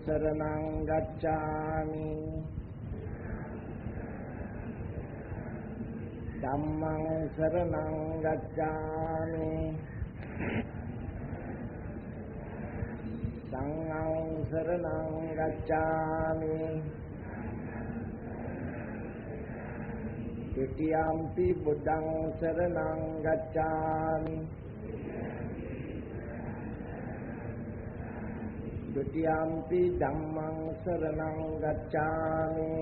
සරණං ගච්ඡාමි. ධම්මං සරණං ගච්ඡාමි. සංඝං සරණං ගච්ඡාමි. ဒ ුතියම්පි බුද්ධං සරණං ගච්ඡාමි. ဒ ුතියම්පි ධම්මං සරණං ගච්ඡාමි.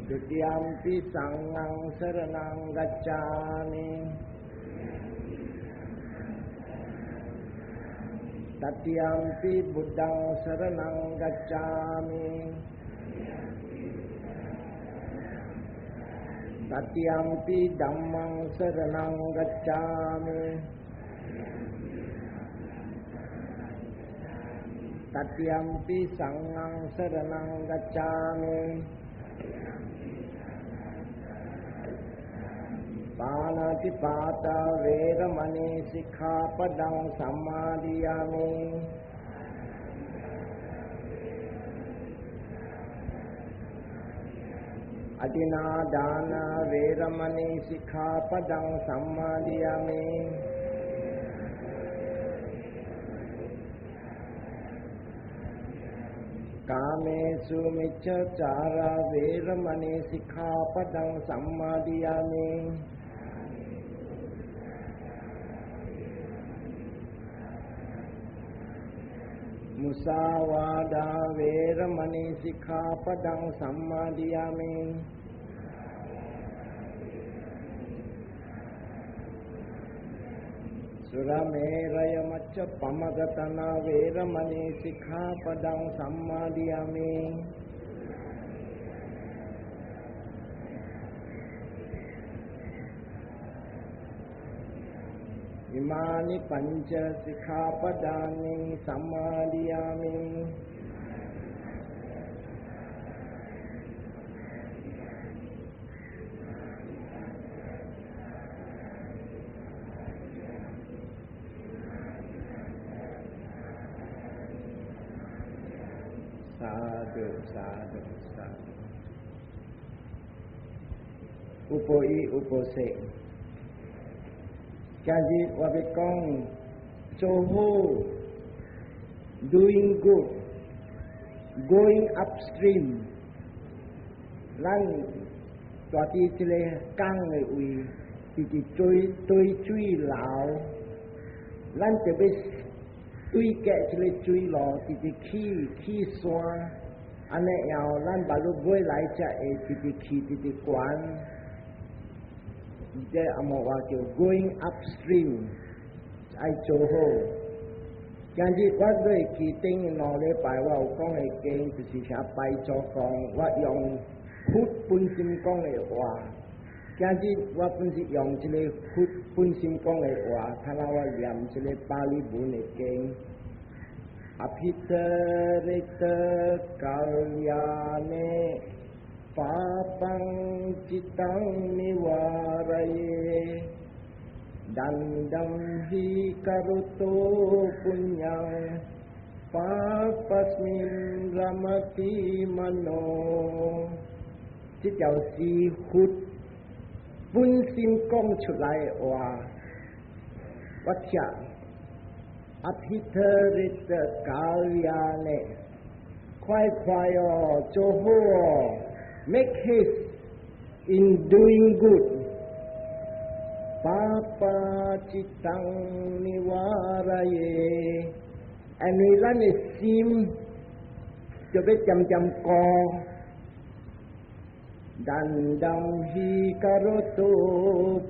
ဒ ුතියම්පි සංඝං සරණං ගච්ඡාමි. තතියම්පි බුද්ධං සරණං ගච්ඡාමි. තතියම්පි ධම්මං සරණං ගච්ඡාමි. තතියම්පි සංඝං සරණං ගච්ඡාමි. පාණාති පාතා වේරමණී සික්ඛාපදං සමාදියාමි. අදිනා දාන වේරමණී සික්ඛාපදං සම්මාදියාමි. කාමේසු මිච්ඡාචාරා වේරමණී සික්ඛාපදං සම්මාදියාමි. මුසාවාදා වේරමණී සික්ඛාපදං සම්මාදියාමි. සුරමේරය මච්ච පමගතන වේරමණී සික්ඛාපදං සම්මාදියාමි. ඉමානි පංච සික්ඛාපදානි සමාදියාමි. සාදු සාදු සාදු. 有報有報說，今日我欲講做好，doing good，going upstream。咱蹛佇這個江的位，直直追對水流，咱就欲對過這个水路，直直去去山，按呢以後，咱目路尾來才會直直去直直懸。這紅毛話叫 going upstream，愛做好。今日我會記頂2禮拜我有講的經，就是啥拜祖公，我用佛本身講的話。今日我本是用這個佛本身講的話，睇下我念這個巴利文的經。阿毗得里得高雅呢，papam cittang nivaraye dandam hi karoto puññam papasmin ramati mano。這條是佛本身講出來的話，我聽阿毗得里得高雅呢，快快哦，做好哦！Make haste in doing good. Papa cittang nivaraye，因為咱的心就欲漸漸顧。Dandam hi karoto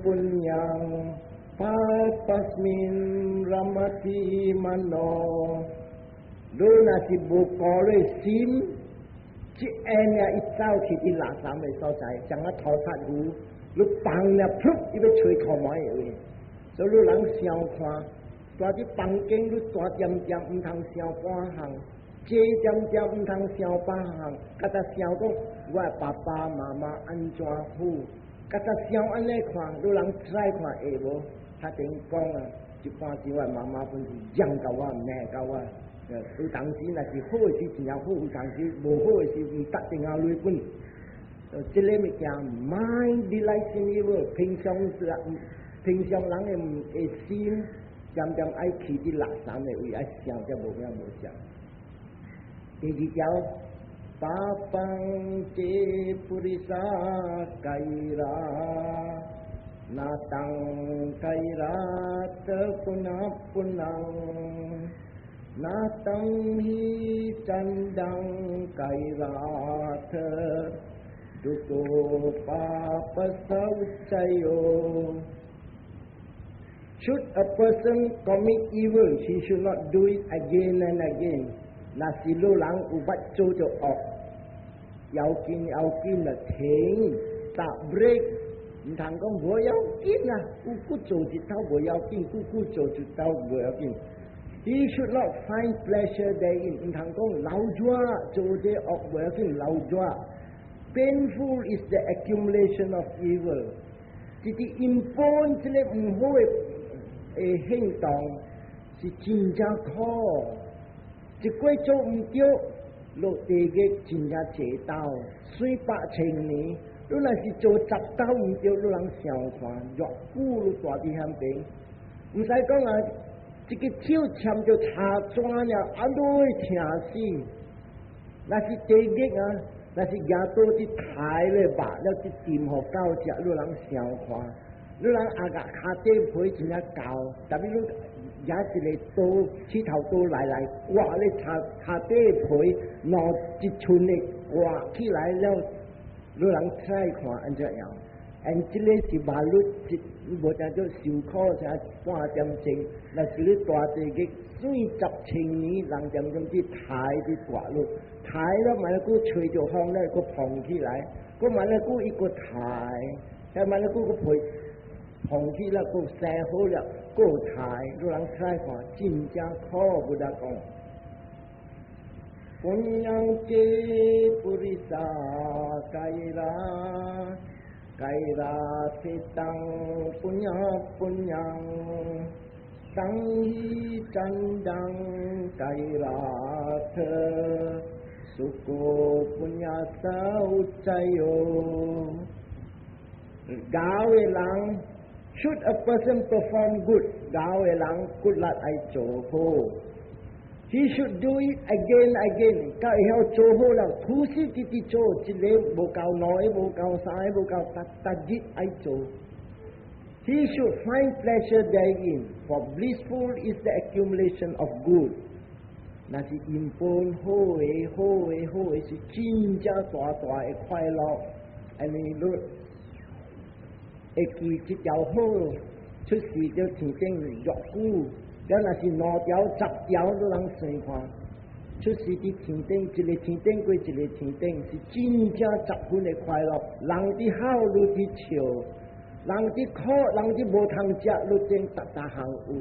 puññam papasmin ramati mano。你若是無顧你心，這下呢，伊走去佇垃圾的所在，像啊塗漆魚，你放了，噗，伊欲揣塗糜的位。所以你人想看，蹛佇房間，你蹛恬恬，毋通想半項，坐恬恬，毋通想半項，佮才想講我爸爸媽媽按怎好，佮才想按呢看，你人再看會無？他等於講啊，一般時我媽媽本是癢到我，罵到我。有當時若是好的時真正好，有當時無好的時毋得定啊淚本。這个物件，mind delights in evil，平常是平常人的心，漸漸愛去佇垃圾的位，愛想才無影無想。第二條，Papaṃ ce purisa kayirā na taṃ kayirātha punappunaṃ na taṃ hi candaṃ kayirātha dukkho pāpassa viccayo. Should a person commit evil, he should not do it again and again. 若是你人有捌做著惡，要緊要緊就停，打 break，毋通講無要緊啊，久久做一兜無要緊，久久做一兜無要緊。He should not find pleasure therein，毋通講老熱做這惡無要緊，老熱。Painful is the accumulation of evil，這啲因本這個毋好的行動是真正苦。一過做毋對，落地獄真正濟兜，水百千年。你若是做十兜毋對，你人想看，偌久你蹛佇遐邊，毋使講啊，一个手攕著柴磚了，啊，你會疼死。若是地獄啊，若是舉刀佇刣咧肉了去浸予狗食，你人想看，你人阿個跤底皮真正厚，特別你舉一个刀，剃頭刀來來割咧跤跤底皮，兩一寸的割起來了，你人睇看按怎樣？And 這个是馬路一無正做受苦才半點鐘，若是你蹛地獄，水十千年，人點點去刣佇蹛落，刣了嘛閣吹著風咧，閣膨起來，閣嘛咧閣伊閣刣，再嘛咧閣閣皮膨起來，閣生好了，閣刣，你人睇看，真正苦不得講。Puññaṃ ce purisa kayirā kayirāthe taṃ punappunaṃ taṃ hi candaṃ kayirātha sukkho puññassa viccayo. 𠢕的人，should a person perform good，𠢕的人骨力愛做好。He should do it again again，佮會曉做好了，持續直直做，一个無夠，兩个無夠，三个無夠，逐逐日愛做。He should find pleasure therein, for blissful is the accumulation of good。若是因本好的、好的、好的，是真正大大的快樂。按呢你會記這條好，出世就天頂偌久。了若是兩條、十條都人算看，出世佇天頂，一个天頂過一个天頂，是真正十分的快樂。人佇哭，你佇笑；人佇苦，人佇無通食，你頂逐逐項有。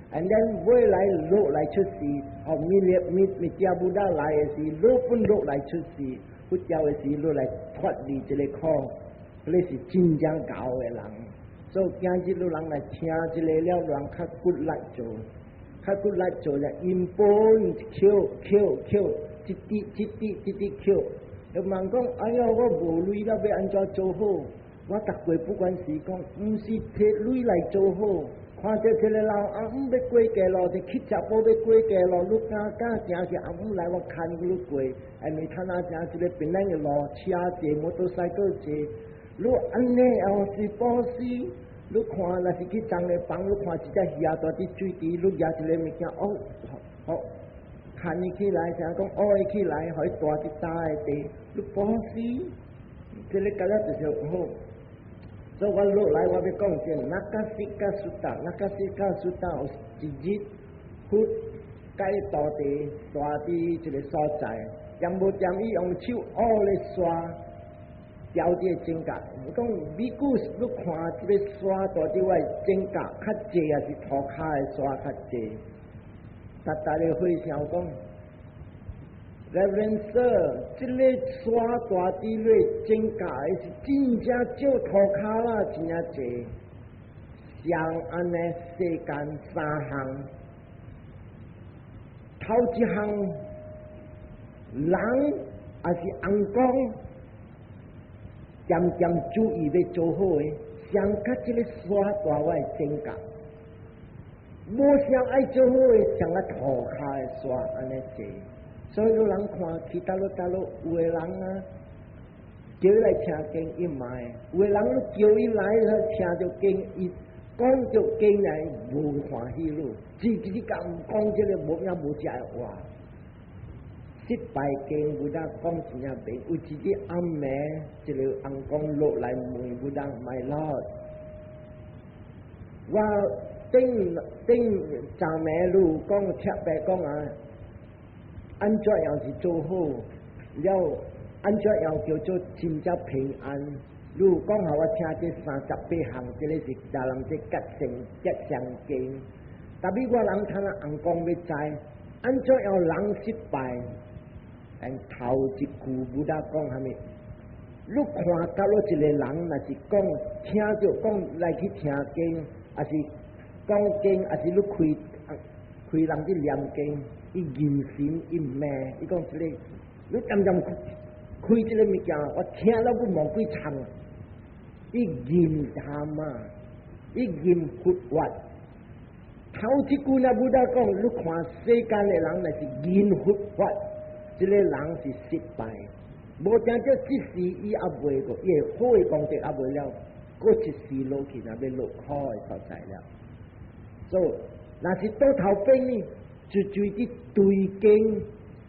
And then 未來落來出世，後彌勒彌彌迦 Buddha 來的時，你本落來出世，佛教的時，你來脫離這个苦，你是真正𠢕的人。所以今日你人來聽這个了，人較骨力做，較骨力做就因本抾抾抾，一滴一滴一滴抾。有人講：哎喲，我無鐳了，欲按怎做好？我逐過不管是講，毋是提鐳來做好。看著這个人翁欲過街路，就乞食婆欲過街路，你敢敢行去翁來我牽你過？因為他那行一个平坦的路，車濟，摩托賽車濟，你按呢後是布施。你看，若是去欉个房，你看一隻魚蹛佇水池，你舉一个物件，哦，好，牽伊起來，啥講挖伊起來，予伊蹛佇焦的地，你布施，這个感覺就是好。所以我落來，我欲講這 Nakkhasika Sutta，Nakkhasika Sutta 有一日，佛佮徒弟蹛佇一个所在，恬無恬伊用手挖咧沙。調這個井蓋，講美久你看這个沙蹛佇我井蓋較濟，抑是塗跤的沙較濟？逐逐个和尚講，Reverend Sir，這个沙蹛佇咧井蓋是真正少塗跤啦，真正濟。像按呢世間三項，頭一項人抑是尪公，漸漸注意欲做好的，像佮這个沙蹛我的轉角，無啥愛做好的，像個塗跤的沙按呢濟。所以汝人看去佗落佗落，有的人啊，叫伊來聽經伊嘛會，有的人汝叫伊來聽著經，伊講著經來無歡喜汝，只只講講這个無影無跡的話。失敗經 Buddha 講真正明，有一日暗暝，一个尪公落來問 Buddha，My Lord，我頂頂昨暝汝講特別講啊，按怎樣是做好了？按怎樣叫做真正平安？汝講予我聽這38項，這个是教人這結成結相經。特別我人聽啦，尪公欲知，按怎樣人失敗？但頭一句 Buddha 講啥物？你看到了一個人，若是講聽著講來去聽經，抑是講經，抑是你開開人佇念經，伊疑神伊罵，伊講這个，你漸漸開這个物件，我聽了閣無幾層，伊厭貪啊，伊厭佛法。頭一句若 Buddha 講，你看世間的人若是厭佛法。這个人是失敗，無定著這世伊猶未過，伊會好的功德猶未了，閣一世落去，若欲落苦的所在了。所以，若是倒頭邊呢，就佇對經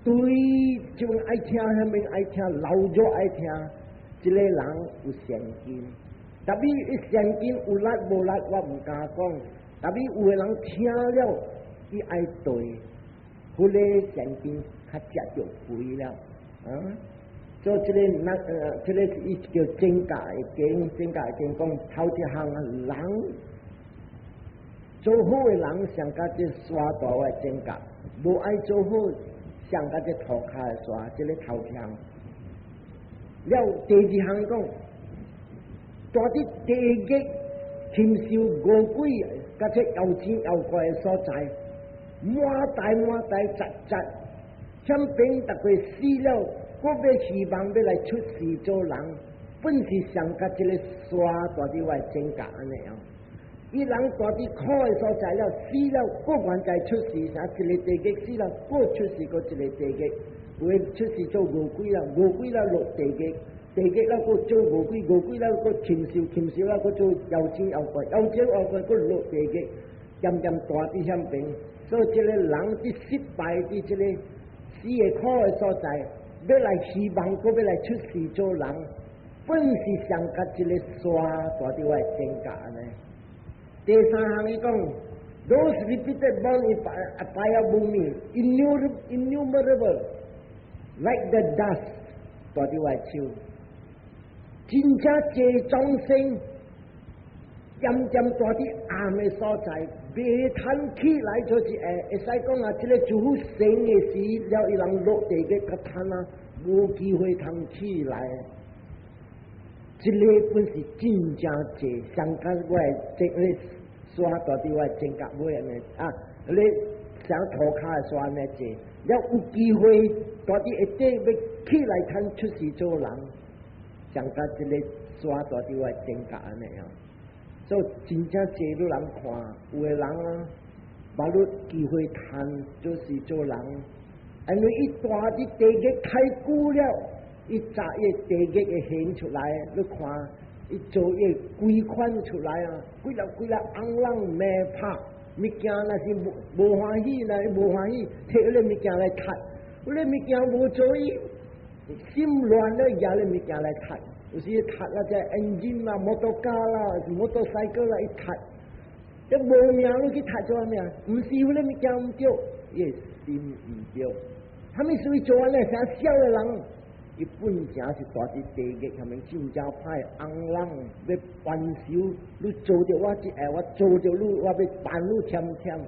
對，這種愛聽啥物愛聽，老咗愛聽，這个人有善根。特別伊善根有力無力，我毋敢講。特別有的人聽了，伊愛對，彼个善根較食著肥了，啊！所以這个那這个是伊叫轉覺的經，轉覺的經講頭一項人做好的人，像佮這沙蹛的轉角；無愛做好，像佮這塗跤的沙，這个頭一項。了第二項講，蹛佇地獄禽獸餓鬼，佮這妖精妖怪的所在，滿大滿大雜雜，欠邊逐個死了，閣欲希望欲來出世做人，本是像佮這个沙蹛佇我的轉角按呢樣。伊人蹛佇苦的所在了，死了，閣還再出世，啥一个地獄死了，閣出世閣一個地獄，有的出世做餓鬼啦，餓鬼了落地獄，地獄了閣做餓鬼，餓鬼了閣禽獸，禽獸了閣做妖精妖怪，妖精妖怪閣落地獄，漸漸蹛佇遐邊。所以這个人佇失敗佇這个死的苦的所在，欲來希望，閣欲來出世做人，本是像佮這个沙蹛佇我的轉角按呢。第三項伊講，those repeated born in apaya bhumi, innumerable, like the dust，蹛佇我的手，真正濟眾生，漸漸蹛佇暗的所在，袂通起來，就是會使講啊，這个師父生的時，了伊人落地獄較趁啊，無機會通起來。這个本是真正濟，相佮我的這个沙蹛佇我的轉角尾按呢啊，你像塗跤的沙按呢濟，了有機會蹛佇下底欲起來通出世做人，像佮這个沙蹛佇我的轉角按呢樣。所以真正濟汝人看，有的人啊，無汝機會通做事做人，因為伊蹛佇地獄太久了，伊紮伊地獄的形出來，你看伊做伊規款出來啊，規粒規粒尪人罵拍物件，若是無無歡喜，若無歡喜，提彼个物件來踢，彼个物件無做伊心亂了，舉彼个物件來踢。有時踢啦，這 engine 啦、摩托車啦、motorcycle 啦，伊踢，這無命你去踢做啥物啊？毋是彼个物件毋對，伊心毋對。啥物事做按呢？啥痟的人，伊本正是蹛佇地獄下面真正歹尪人欲還仇，你做著我這下，我做著你，我欲辦你忝忝，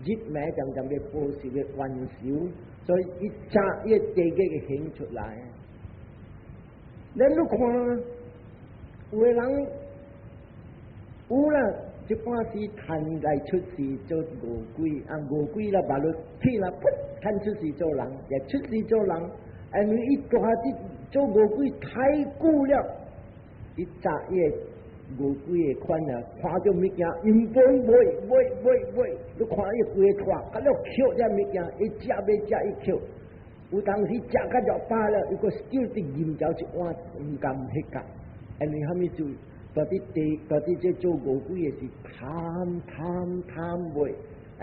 日暝漸漸欲報仇欲還仇，所以伊紮伊地獄的形出來。咱你看，有的人有啦，這半世趁來出世做餓鬼，啊餓鬼啦，把你去啦，噗，趁出世做人，也出世做人，因為伊大啲做餓鬼太久了，伊早伊個餓鬼的款啊，看著物件，原本袂袂袂袂，你看伊規個拖，甲了抾這物件，伊食欲食伊抾，有當時食甲著飽了，伊閣 still 佇飲著一碗毋甘彼個，因為蝦米做？到底地，到底這做餓鬼的是貪貪貪袂，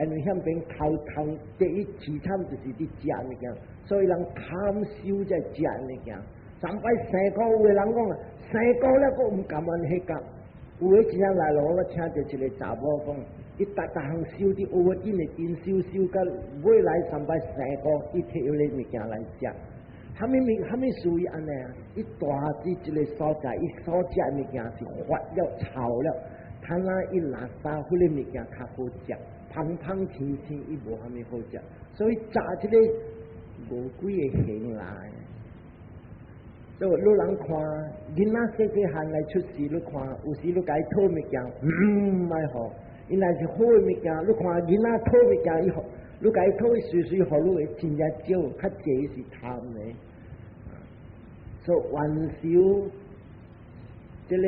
因為向邊頭頭第一淒慘就是佇食物件，所以人貪修在食物件。上擺生苦，有的人講啊，生苦了閣毋甘願彼個，有的真正來咯，我聽著一個查某講，伊逐逐項修佇烏緊的真修修到尾來三擺生苦，伊摕彼個物件來食。蝦米物蝦米屬於按呢啊？伊大佇一個所在，伊所食的物件是發了臭了，攤那伊垃圾彼個物件較好食，芳芳清清伊無蝦米好食，所以食這個餓鬼的形來。所以你人看囡仔細細漢來出世，你看有時你共伊討物件，毋愛予，伊若是好的物件，你看囡仔討物件，伊予，你共伊討伊隨隨予你的真正少，較濟是貪的。所以還修這個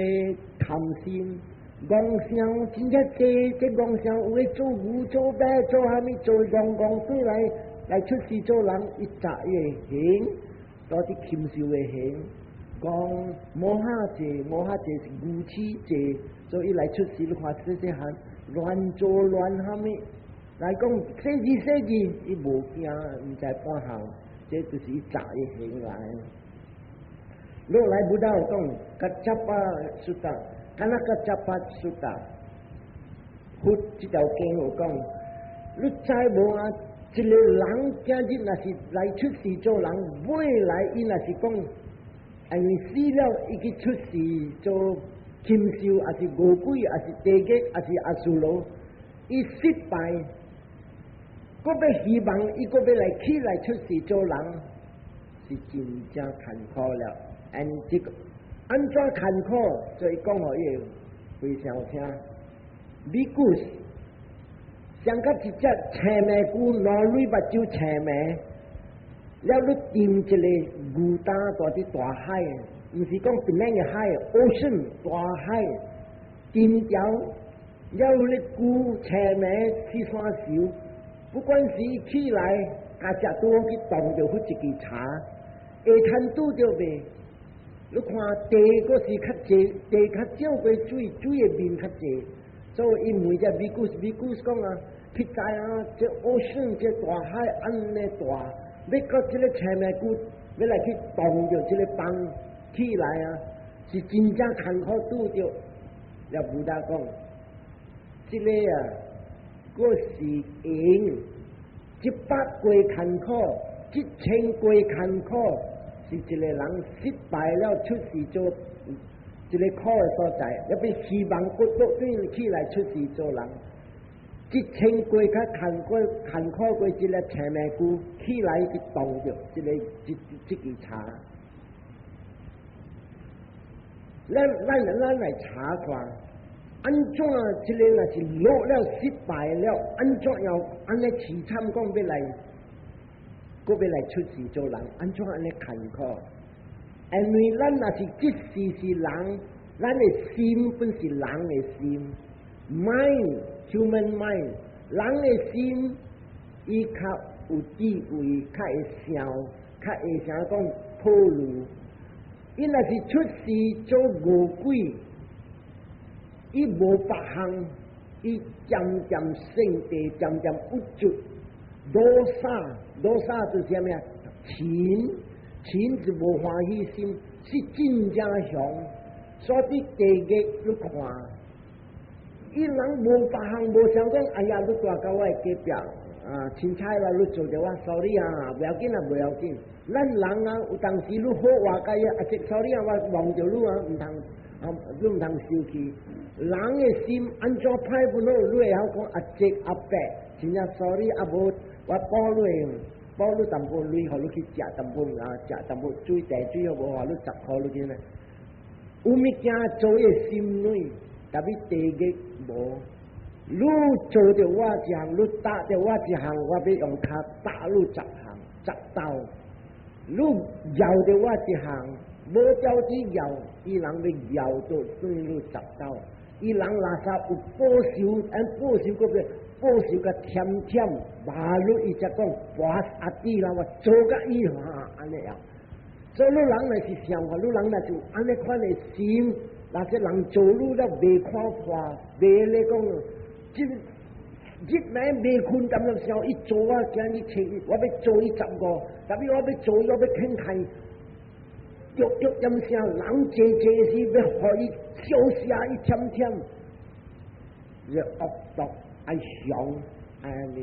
貪心，戇想真正濟，這戇想有的做牛做馬做蝦米做戇戇對來來出世做人，伊雜伊的形，多佇禽獸的形，講摩哈濟，摩哈濟是牛痴濟，所以來出世你看細細漢亂做亂蝦米，來講細字細字，伊無驚，毋知半項，這就是伊雜的形來。落來 Buddha 講，Kaccapa Sutta，敢若 Kaccapa Sutta，佛這條經有講，你知無啊？一個人今日若是來出世做人，未來伊若是講，因為死了，伊去出世做禽獸，抑是餓鬼，抑是地獄，抑是阿修羅，伊失敗，閣欲希望，伊閣欲來起來出世做人，是真正艱苦了。按這個按怎艱苦？所以講予伊非常聽。Bhikkhus 像佮一隻青糜龜，兩蕊目睭青糜，了你沉一個牛擔蹛佇大海，毋是講平坦的海，ocean 大海，沉掉，了你龜青糜去山游，不管是起來，共食拄好去動著彼一支柴，會通拄著袂？你看地閣是較濟，地較少過水，水的面較濟，所以伊問這 bhikkhus，bhikkhus 講啊，去知啊，這 ocean 這大海按呢大，欲閣這個青糜龜欲來去動著這個枋起來啊，是真正艱苦拄著。了 Buddha 講，這個啊，閣是用100過艱苦，1000過艱苦。是一個人失敗了出世做一個苦的所在，欲希望閣倒轉起來出世做人，1000過較艱苦艱苦過這個青糜龜起來去動著這個這這支柴。咱來查看，按怎這個若是落了失敗了，按怎樣按呢淒慘講欲來？閣欲來出世做人，按怎按呢艱苦？因為咱若是這世是人，咱的心本是人的心，mind human mind，人的心伊較有智慧，較會想，較會啥講考慮。伊若是出世做餓鬼，伊無別項，伊漸漸性地，漸漸鬱卒。Dosa，dosa 就是啥物啊？嗔，嗔是無歡喜心，是真正強。所以地獄你看，伊人無別項無想講，哎呀，你蹛佇我的隔壁啊，凊彩啦，你做著我 sorry 啊，無要緊啊，無要緊。咱人啊，有當時你好話共伊，啊，這 sorry 啊，我忘著你啊，毋通啊，你毋通生氣。人的心按怎歹不好，你會曉講阿叔阿伯，真正 sorry 啊，無我補你，補你淡薄鐳，予你去食淡薄啊，食淡薄水茶水好無？予你10箍你去呢？有物件做伊心軟，特別地獄無。你做著我一項，你打著我一項，我欲用跤打你十項十刀。你咬著我一項，無標準咬，伊人欲咬到對你十刀。伊人若啥有報仇，按報仇閣欲報仇較忝忝，罵你伊才講跋阿弟啦，我做甲伊哈按呢樣。所以你人若是想看，你人若是有按呢款的心，若是人做你了袂看破，袂咧講，這日暝袂睏，淡淡想伊做我今日找伊，我欲做伊十五，特別我欲做，我欲肯開，喐喐音聲，人濟濟時欲予伊燒聲，伊忝忝，你惡毒愛想按呢，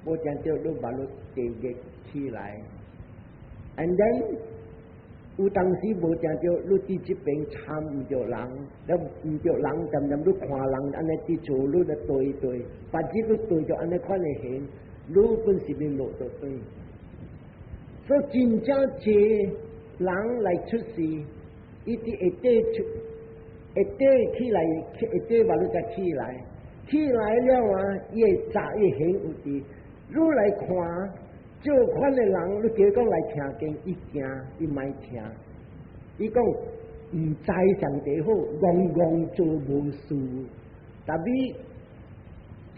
無定著你把你地獄起來，and then 有當時無定著你佇這邊參毋著人，了毋著人，漸漸你看人按呢佇做，你咧對對，別日你對著按呢款的形，你本是欲落倒轉。所以真正濟人來出世，伊佇下底出，下底起來，下底嘛你才起來，起來了啊，伊會雜伊形有佇，你來看。這款的人，你叫伊講來聽經，伊驚，伊莫聽。伊講毋知上帝好，戇戇做無事。特別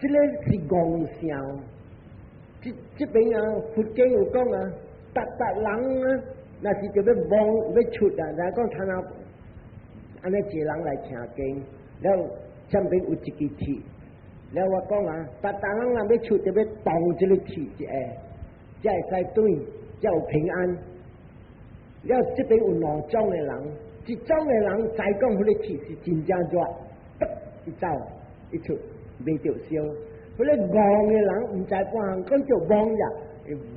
這個是戇想。這這邊啊，佛經有講啊，逐逐人啊，若是著欲望欲出啊，來講他那按呢濟人來聽經，了前邊有一支鐵，了我講啊，逐逐人若欲出，著欲動這個鐵一下。才會使轉，才有平安。了這邊有兩種的人，一種的人知講彼個鐵是真正熱，一走一出袂著燒。彼個戇的人毋知半項，講著戇呀，戇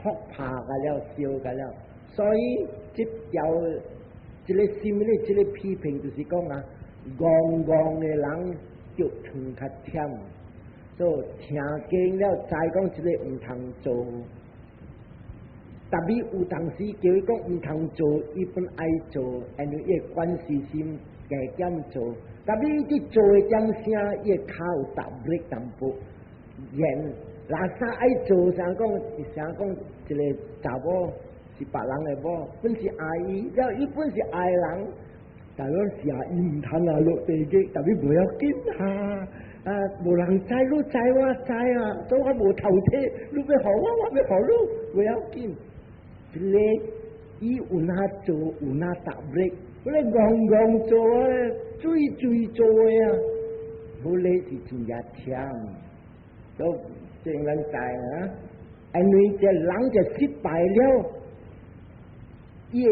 撲拍個了，燒個了。所以這條這個心理，這個批評就是講啊，戇戇的人就糖較忝。所以聽經了，知講這個毋通做，特別有當時叫伊講毋通做，伊本愛做，因為伊的關係心加減做。特別伊佇做的點聲，伊的跤有踏力淡薄，然若啥愛做，啥講，啥講一個查某是別人的某，本是愛伊，了伊本是愛人，但攏是啊，伊毋通啊落地獄，特別無要緊哈。啊，無人知，你知我知啊，所以我無頭體，你欲予我，我欲予你，無要緊。這個伊有哪做，有哪踏力，彼個戇戇做啊，水水做的啊，彼個是真正忝，都正咱知啊。因為這人就失敗了，伊的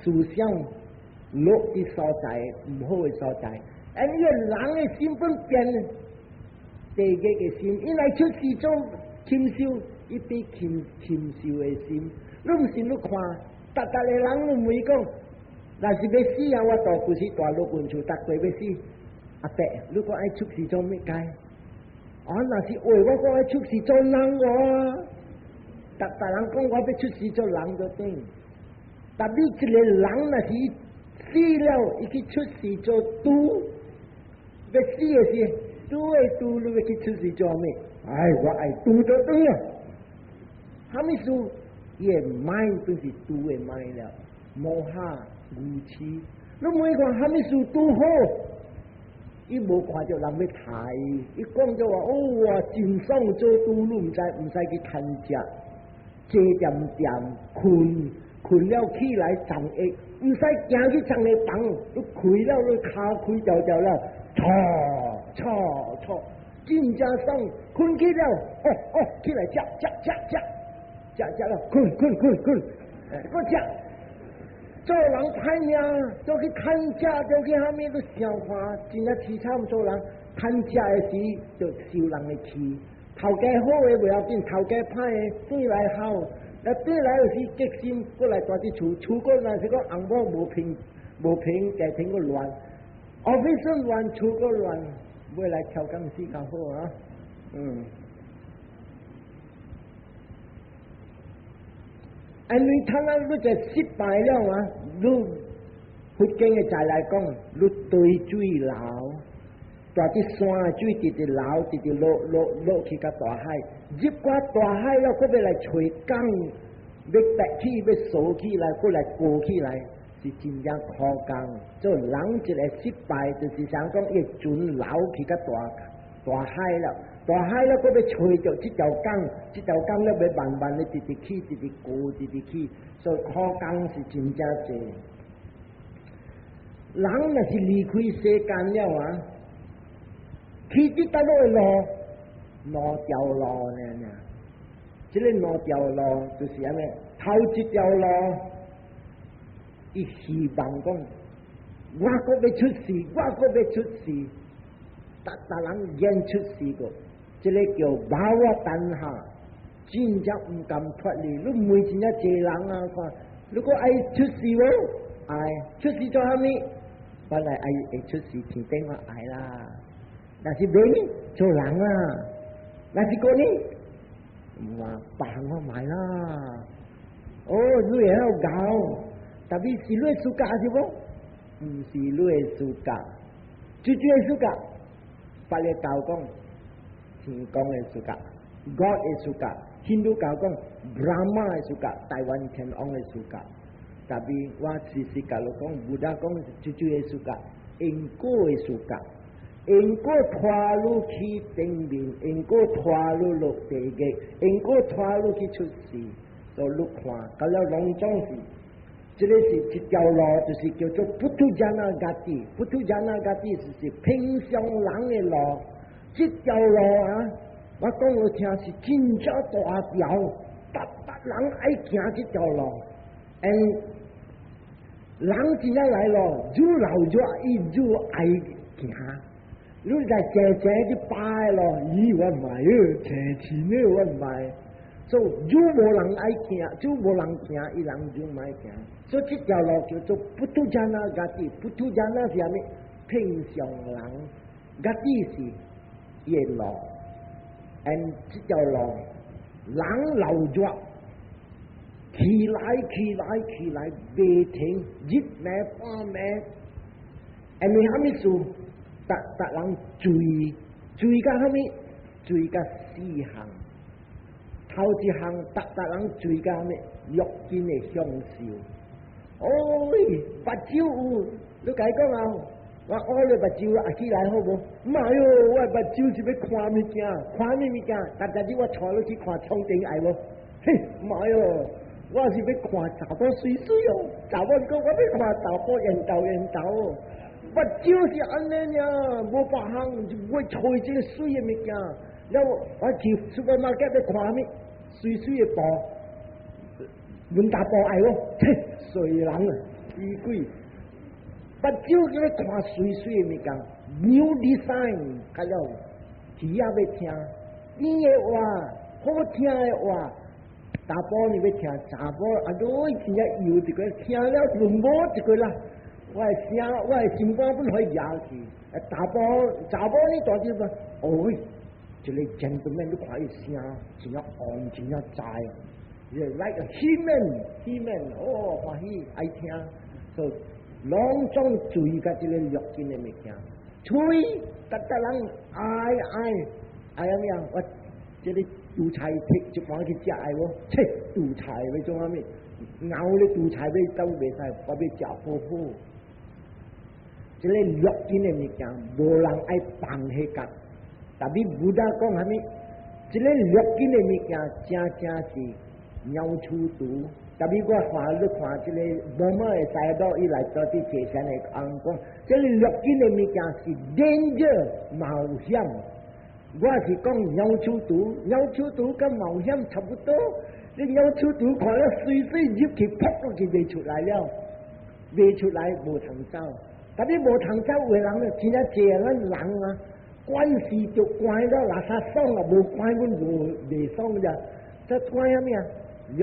思想落佇所在，毋好的所在。因為人的心本變地獄的心，伊來出世做禽獸，伊比禽禽獸的心。你毋信你看，逐逐個人攏問講，若是欲死啊！我大故事大陸本厝，逐個欲死。阿伯，你講愛出世做咩解？啊，若是話我講愛出世做人喎，逐逐人講我欲出世做人就對。但你一個人若是死了，伊去出世做豬。欲死的時，豬的豬，你欲去出世做咩？哎，我愛豬就對啊。啥物事？伊的 mind 都是豬的 mind 了，摩哈愚痴。你問看啥物事拄好？伊無看著人欲刣伊，伊講就話哦哇，真爽做豬，你毋知毋使去趁食，坐恬恬，睏睏了起來送藥，毋使行去送個房，你開了你跤開條條了。錯錯錯，真正爽，睏起了，哦哦，起來食食食食食食了，睏睏睏睏，閣食。做人歹命，做去趁食，做去啥物都想看，真正淒慘。做人趁食的時就受人的氣，頭家好的袂要緊，頭家歹的轉來好，那轉來有時激心，過來蹛佇厝，厝閣若是講翁某無平無平，家庭閣亂。office 亂，厝閣亂，欲來調工死較好啊！嗯。因為他那你就失敗了啊！你佛經的在來講，你對水流，大啲山的水直直流，直直落落落去到大海，入過大海了，閣欲來揣港，欲白起，欲掃起來，閣來過起來，是真正苦工。做人一个失敗，就是想講伊船流去到大大海了，大海了，閣欲揣著這條港，這條港了欲慢慢的直直起，直直過，直直起，所以苦工是真正濟。人若是離開世間了啊，去佇佗落的路，兩條路呢呢？這个兩條路就是按呢？頭一條路，伊希望講，我閣欲出世，我閣欲出世，逐逐人願出世個，這个叫 bhava tanha，真正毋甘脫離。你問真正濟人啊，看，如果愛出世無？愛出世做啥物？本來愛會出世天頂我愛啦，但是袂做人啊，若是講呢，毋話別項我買啦。哦，你會曉𠢕，但是是你的暑假是無？毋是你的暑假，最主的暑假，別个教講天公的暑假，God 的暑假，印度教講 Brahma 的暑假，台灣天王的暑假。但是我時時共你講，Buddha 講最主的暑假，因果的暑假，因果拖你去頂面，因果拖你落地獄，因果拖你去出世，所以你看，到了攏總是，這个是一條路，就是叫做 puthujjana gati，puthujjana gati 就是平常人的路。這條路啊，我講予聽是真正大條，逐逐人愛行這條路。嗯，人真正來咯，愈老愈伊愈愛行。你來坐坐去擺咯，咦，我毋愛，坐錢呢我毋愛。所以愈無人愛行，愈無人行，伊人愈毋愛行。所以這條路叫做 puthujjana gati，puthujjana 是啥物？平常人，gati 是伊的路。嗯，這條路人老熱，起來起來起來，袂停，日暝半暝，因為啥物事？逐逐人追追到啥物？追到四項，頭一項，逐逐人追到啥物？欲境的享受。哦，目睭有，你共伊講啊？我烏咧目睭合起來好無？毋係喲，我目睭是欲看物件，看啥物物件？逐逐日我帶你去看窗頂愛無？嘿，毋係喲，我是欲看查某媠媠哦，查某講我欲看查某緣投緣投哦。目睭是按呢爾，無別項，就欲揣這个媠的物件。了我去 supermarket 欲看啥物？媠媠的布，文達布愛無？切，衰人啊，死鬼！目睭叫欲看媠媠的物件，new design，較了耳仔欲聽，甜的話，好聽的話，查埔你欲聽，查埔啊，你真正油一個，聽了就無一個啦。我的聲，我的心肝本可以壓去。查埔，查埔你大啲嘛？哦，一个 gentleman 你看伊聲，真正旺，真正在，like a he-man，he-man，哦，歡喜愛聽，所以攏總追佮這个欲境的物件，喙逐逐人愛愛愛啥物啊？我這个煮菜摕一盤去食愛無？切，煮菜欲創啥物？𠢕咧煮菜欲走袂使，我欲食好好。這个欲境的物件，無人愛放彼角。但是 Buddha 講啥物？這个欲境的物件，正正是鳥鼠毒。但是我看你看這个無麼會使到伊來做佇坐禪的人講，這个欲境的物件是 danger 冒險。我是講鳥鼠毒，鳥鼠毒佮冒險差不多。你鳥鼠毒看了媠媠入去，撲落去袂出來了，袂出來無通走。但是無通走有的人咧，真正濟咱人啊，關係就關了垃圾爽啊，無關阮無袂爽咋？這關啥物啊？欲，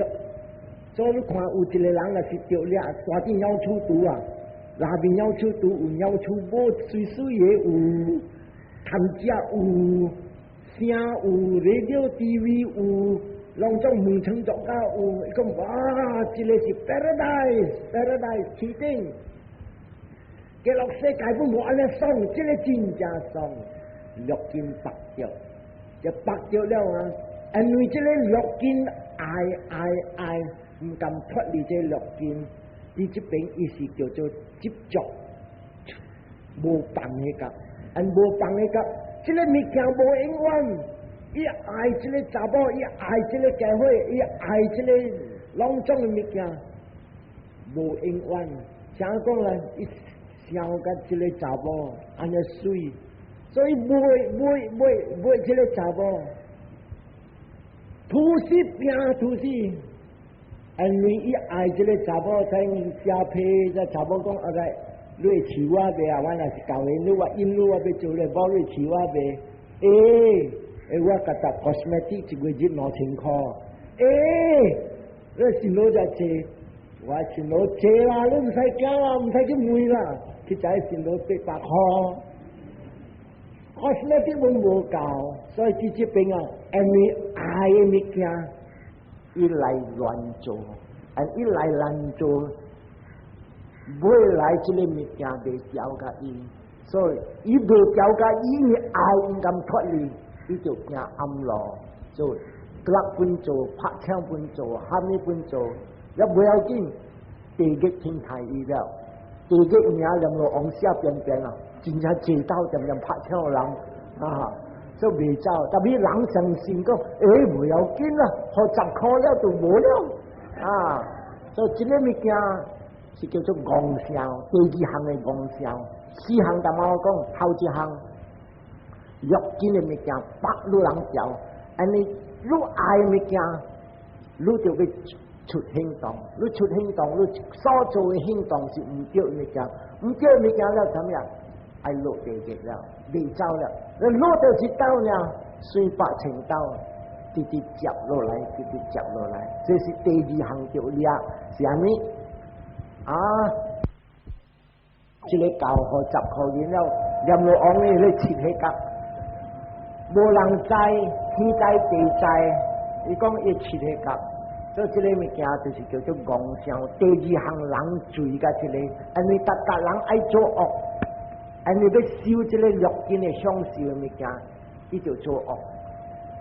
所以你看有一個人若是著掠大隻鳥鼠毒啊，內面鳥鼠毒有鳥鼠母媠媠的有，貪食有，聲有，radio TV 有，攏總門窗作甲有，伊講哇，這个是 paradise，paradise 天頂。極樂世界攏無按呢爽，這个真正爽，六根縛著，就縛著了啊！因為這个六根愛愛愛，毋甘脫離這六根，佇這邊伊是叫做執着，無放彼個，按無放彼個，這个物件無永遠，伊愛這个查某，伊愛這个家伙，伊愛這个攏總的物件，無永遠。啥講咧？伊想佮這个查某按呢媠，所以買買買買這个查某，吐死拚吐死，因為伊愛這个查某，才寫批這查某講啊個，你會飼我袂啊？我若是舊年你我引你我欲做咧，某你飼我袂？欸，欸，我覺得 cosmetic 一個月2000箍，欸，你辛勞遮濟，我辛勞濟啦，你毋使驚啦，毋使去問啦，去知辛勞800箍。cosmetic 攏無夠，所以佇這邊啊，因為愛的物件，伊來亂做，啊，伊來亂做，未來這个物件袂調共伊，所以伊袂調共伊，因為愛毋甘脫離，伊就行暗路，做 drug 本做，拍槍本做，蝦米本做，也無要緊，地獄天待伊了，地獄名閻羅王寫邊邊啊，真正濟刀恬恬拍槍的人啊，所以袂走。特別人相信講，欸，無要緊啦，予10箍了就無了啊。所以這个物件是叫做戇想，第二項的戇想，四項頭仔我講，頭一項六根的物件縛予人著，按呢愈愛的物件，愈就欲出行動，愈出行動，愈所做的行動是毋對的物件，毋對的物件了，啥物啊？愛落地獄了，袂走了。你落到一道爾，水8000道，直直接落來，直直接落來。這是第二項著掠，是按呢？啊，這个教予10箍銀了，閻羅王的咧七个角，無人知，天知地知，伊講伊七个角，所以這个物件就是叫做戇想。第二項人罪佮這个，因為逐逐人愛做惡。因為欲修這个六根的享受的物件，伊就做惡。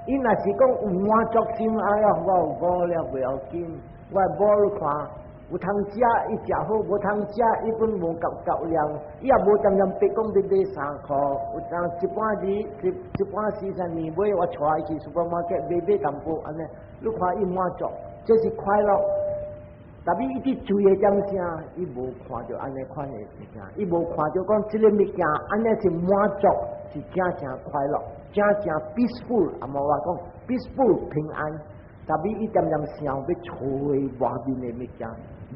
伊若是講有滿足心，哎呀，我有某了袂要緊，我某你看有通食，伊食好；無通食，伊本無夠夠量，伊也無恬恬白講欲買衫褲。有當一半日，一一半時陣年尾，我帶伊去 supermarket 買買淡薄按呢，你看伊滿足，這是快樂。特別伊佇罪的點聲，伊無看著按呢款的物件，伊無看著講這个物件按呢是滿足，是真正快樂，真正 peaceful，啊無話講 peaceful 平安。特別伊恬恬想欲揣外面的物件，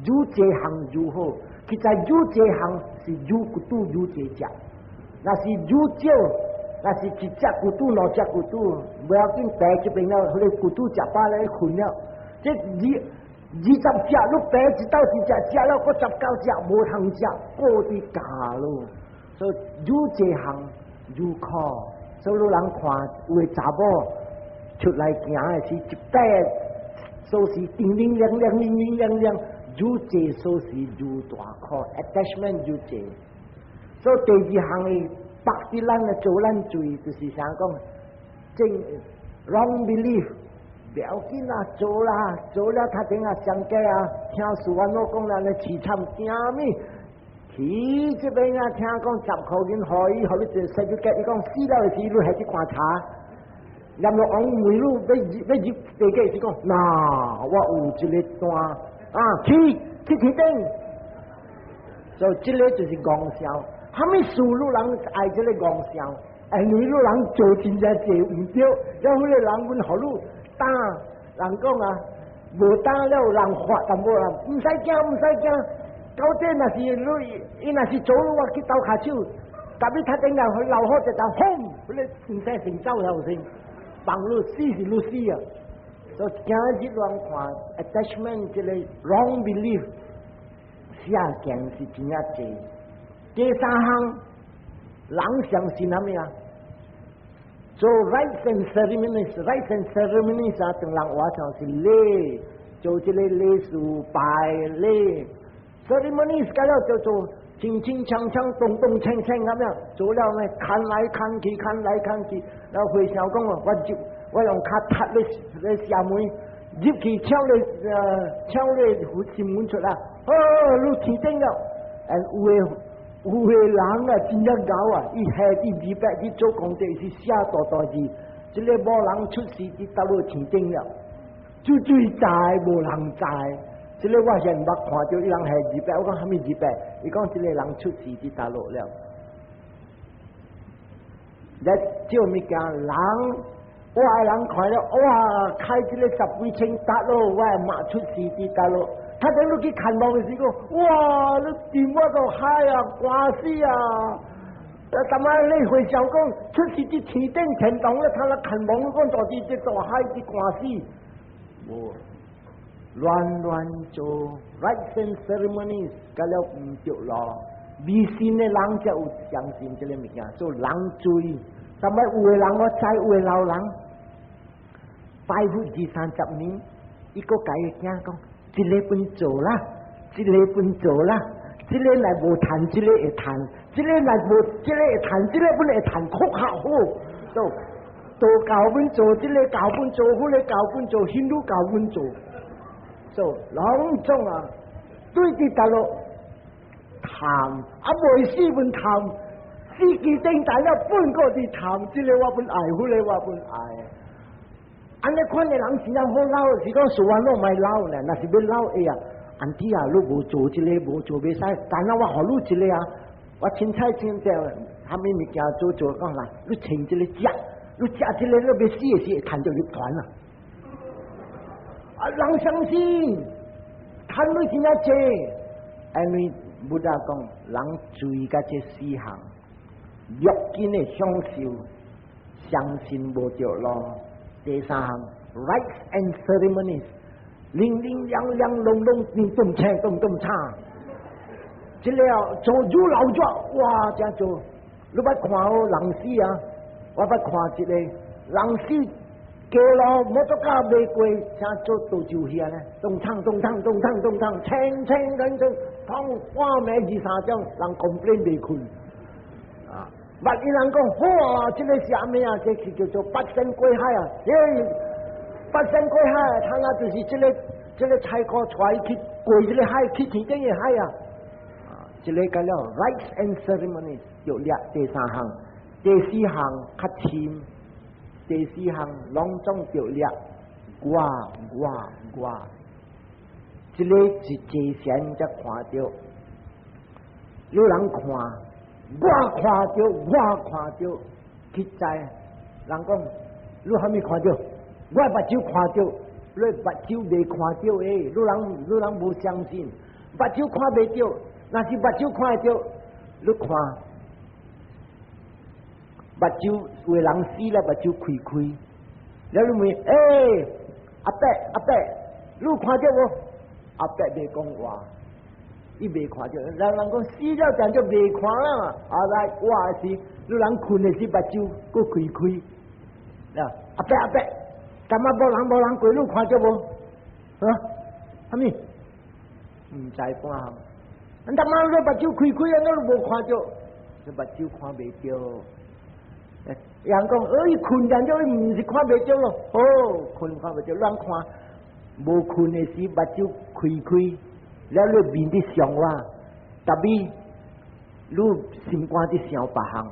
愈濟項愈好。其實愈濟項是愈骨拄愈濟隻，若是愈少，若是一隻骨拄兩隻骨拄，無要緊，爬這邊了，彼个骨拄食飽咧睏了，這20隻，你爬一斗一隻，食了閣19隻無通食，過佇教咯。所以愈濟項愈苦，所以汝人看有的查某出來行的是一擺鎖匙叮叮亮亮叮叮亮亮，愈濟鎖匙愈大苦，attachment 愈濟。所以第二項的縛佇咱的做咱罪，就是啥講？正 wrong belief。不要緊啦，做啦，做了較頂啊，上街啊，聽事完我講啦，你凄慘驚咩？去這邊啊，聽講10箍銀予伊，予你做certificate，伊講死了的時，你還去觀查。閻羅王問你欲欲入地獄時講，那我有一个單啊，去去天頂。所以這个就是戇想，蝦米事汝人愛這个戇想？因為汝人做真正濟毋對，了彼个人阮予汝打，人講啊，無打了人罰淡薄啦，毋使驚，毋使驚。到底若是你，伊若是做我去鬥跤手，特別他頂下去流汗一道，轟，彼个毋使先走了先，放你死是你死啊！所以今日亂看 attachment 這个 wrong belief，下件是真正濟。第三項，人相信啥物啊？做 rites and ceremonies，rites and ceremonies 啊，唐人話像是禮，做這个禮數拜禮，ceremonies 改了叫做清清鏘鏘、咚咚鏘鏘咁樣，做了呢，牽來牽去，牽來牽去，然後和尚講哦，我就我用跤踢咧咧邪門入去，搶咧搶咧佛門出來，哦，入天頂了，有的人啊，真正𠢕啊，伊下佇200去做功德，是寫大大字，這个某人出世佇倒落天頂了，最最知無人知。這个我現捌看著伊人下二百，我講蝦米二百？伊講這个人出世佇大陸了。來這物件人，我的人看了，哇！開這个十幾千塔咯，我嘛出世佇大陸。他等你去看望的時候，哇！你掂我都海啊，寒死啊！啊，逐擺你和尚講出世佇天頂天堂咧，他來看望講大佇這大海佇寒死，無。亂亂做 rites and ceremonies，甲了毋著咯。迷信的人才有相信這个物件，做人追。但擺有的人我知，有的老人拜佛二三十年，伊閣共伊囝講：這个本做啦，這个本做啦，這个若無趁，這个會趁；這个若無，這个會趁，這个本會趁，較較好。做道教本做，這个教本做，彼个教本做，印度教本做。做攏總啊，對佇大陸貪啊，未死本貪，死機頂大了本閣佇貪，這个我本愛，彼个我本愛。按呢款的人真正好老，是講說完攏莫老呢，若是欲老會啊，auntie 啊，你無做這个無做袂使，但係我予你一个啊，我凊彩凊彩，蝦米物件做做講啦，你穿這个食，你食這个你欲死的時會趁著入團啊！啊，人相信，趁鐳真正濟，因為 Buddha 講，人追甲這四項，六根的享受，相信無著路。第三項，rites and ceremonies，零零兩兩攏攏咚咚鏘咚咚鏘，這个做煮老咗，哇！這做，你捌看好人死啊？我捌看一個人死。街路摩托車袂過，請做倒酒遐咧，咚鏘咚鏘咚鏘咚鏘，清清緊清，通半暝二三點，人 complain 袂睏。啊，萬一人講，哇，這个是啥物啊？這是叫做八仙過海啊！欸，八仙過海，他那就是這个菜哥帶去過這个海，去天頂的海啊！啊，這个叫做 rites and ceremonies，就掠第三項，第四項較深。第四項攏總著掠我我我，這个是坐禪才看著，有人看，我看著，我看著，去知，人講你蝦米看著？我目睭看著，你目睭袂看著的，你人無相信，目睭看袂著，若是目睭看會著，你看。目睭有的人死了，目睭開開，了你問，欸，阿伯阿伯，你有看著無？阿伯袂講話，伊袂看著。人人講死了就就袂看啦嘛。啊來，我是你人睏的時目睭閣開開，啊，阿伯阿伯，感覺無人無人過，你有看著無？啊？啥物？毋知半項。你他媽你目睭開開啊，你都無看著，你目睭看袂著。人講，哎，睏人就毋是看袂著咯。哦，睏看袂著，亂看。無睏的時，目睭開開，了你面佇想我，特別你心肝佇想別項。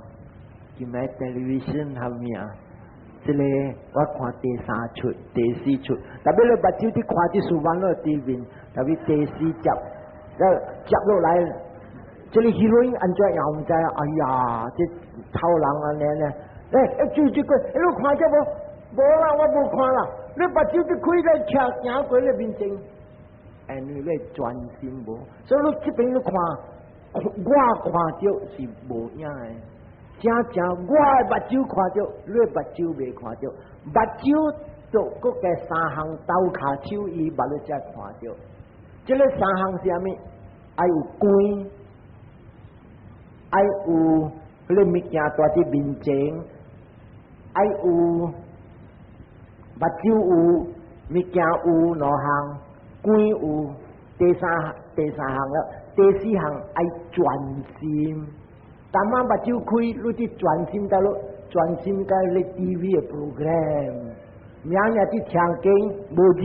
今日 television 蝦米啊？這个我看第三齣、第四齣，特別你目睭佇看這書完了對面，特別第四集，了接落來，這个 heroine 按怎樣毋知啊？哎呀，這臭人按呢呢！欸，欸，追這個，你看著無？無啦，我無看啦。你目睭佇開咧，徛行過你面前，因為你專心無，所以你這邊你看，我看著是無影的。正正我的目睭看著，你目睭袂看著，目睭就閣加三項鬥跤手伊目你才看著。這个三項是啥物？愛有光，愛有彼个物件蹛佇面前，愛有目睭有物件有兩項，光有第三項了，第四項愛專心，逐晚目睭開，你佇專心到咯，專心到你 TV 的 program，明日佇聽經無入，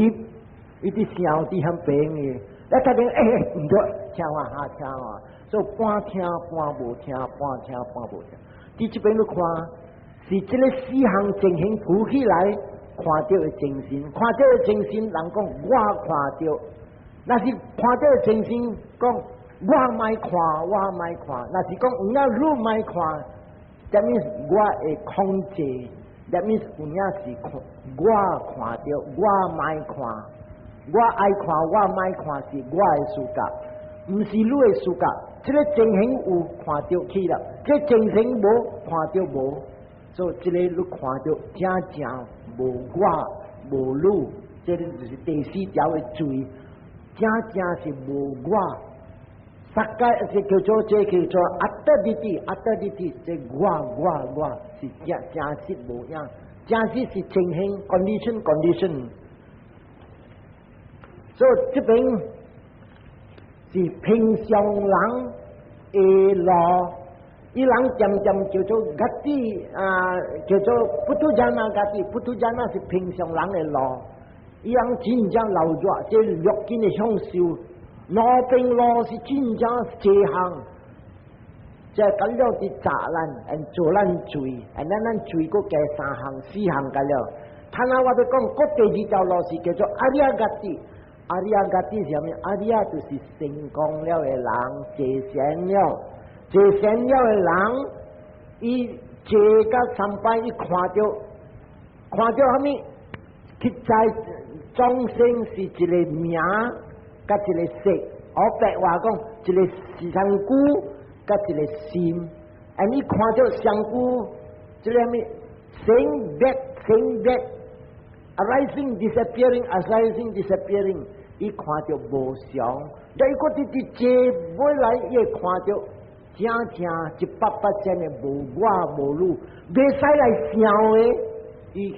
伊佇想佇遐邊的，你突然欸，毋對，聽啊哈聽啊，所以半聽半無聽，半聽半無聽。佇這邊你看，是這个四項情形浮起來，看著的精神，看著的精神，人講我看著。若是看著的精神，講我莫看，我莫看。若是講有影你莫看，that means 我會控制，that means 有影是看我看著，我莫看，我愛看，我莫看是我的事格，毋是你的事格。這个情形有看著去了，這个情形無看著無，所以這个你看著真正無我無汝，這个就是第四條的罪。真正是無我，sakkaya 是叫做這叫做 atta ditthi，atta ditthi，這我我我是真真實無影，真實是情形 condition condition。所以這邊是平常人的路，伊人漸漸叫做 gati 啊，叫做 puthujjana gati，puthujjana 是平常人的路。伊人真正老熱，這六根的享受，兩邊路是真正這項，這咁了佇詐咱，做咱罪，咱咱罪閣加三項、四項個了。他那我欲講，閣第二條路是叫做 ariya gati，ariya gati 是啥物？ariya 就是成功了的人，坐禪了，坐禪了的人，伊坐甲三擺，伊看著，看著啥物？去知眾生是一个名，佮一个色。我白話講，一个是身軀，佮一个心。啊，你看著身軀，這个啥物？生滅生滅，arising disappearing arising disappearing，伊看著無常。伊閣佇佇坐尾來，伊會看著真正100%的無我無汝，袂使來想的。伊予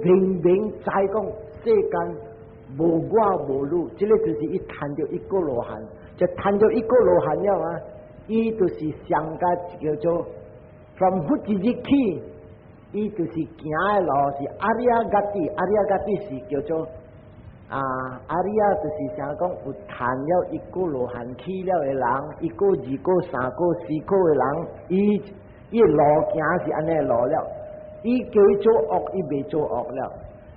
你明明知講世間無我無汝，這个就是伊趁著一果羅漢，就趁著一果羅漢了啊！伊就是上個叫做 from 佛一日起，伊就是行的路是 ariya gati，ariya gati 是叫做啊，ariya 就是啥講有趁了一果羅漢起了的人，一果、二果、三果、四果的人，伊伊路行是按呢路了。伊叫伊做惡，伊袂做惡了。